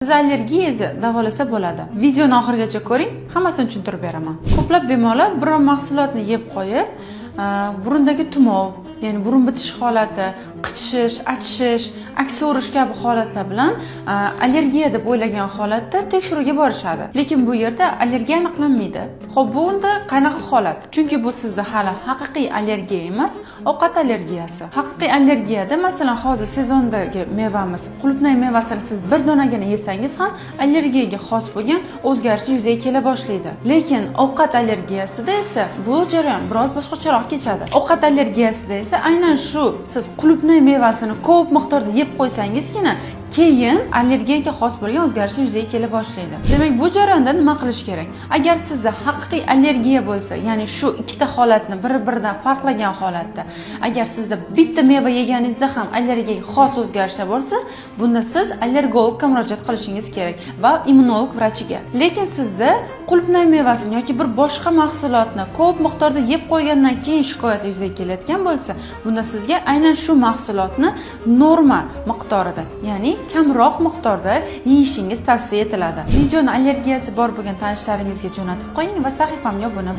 Siz allergiyangizni davolasa bo'ladi. Videoni oxirigacha ko'ring, hammasini tushuntirib beraman. Ko'plab bemorlar biror mahsulotni yeb qo'yib, burundagi tumov, ya'ni burun bitish holati, qichishish, achishish, aksurish kabi holatlar bilan allergiya deb o'ylagan holatda tekshiruvga borishadi. Lekin bu yerda allergiya aniqlanmaydi. Xo'p, bu unda qanaqa holat? Chunki bu sizda hali haqiqiy allergiya emas, ovqat allergiyasi. Haqiqiy allergiyada, masalan, hozir sezondagi mevamiz, qulupnay mevasini siz bir donagina yesangiz ham allergiyaga xos bo'lgan o'zgarishlar yuzaga kela boshlaydi. Lekin ovqat allergiyasida esa bu jarayon biroz boshqacharoq kechadi. Ovqat allergiyasida esa aynan shu siz qulupnay mevasini ko'p miqdorda yeb qo'ysangizgina keyin allergiyaga xos bo'lgan o'zgarishlar yuzaga kela boshlaydi. Demak, bu jarayonda nima qilish kerak? Agar sizda haqiqiy allergiya bo'lsa, ya'ni shu ikkita holatni bir-biridan farqlagan holatda, agar sizda bitta meva yeganingizda ham allergiyaga xos o'zgarishlar bo'lsa, bunda siz allergologga murojaat qilishingiz kerak va immunolog vrachiga. Lekin sizda qulupnay mevasini yoki bir boshqa mahsulotni ko'p miqdorda yeb qo'ygandan keyin shikoyatlar yuzaga kelayotgan bo'lsa, bunda sizga aynan shu mahsulotni norma miqdorida, ya'ni kamroq miqdorda yeyishingiz tavsiya etiladi. Videoni allergiyasi bor bo'lgan tanishlaringizga jo'natib qo'ying va sahifamga obuna.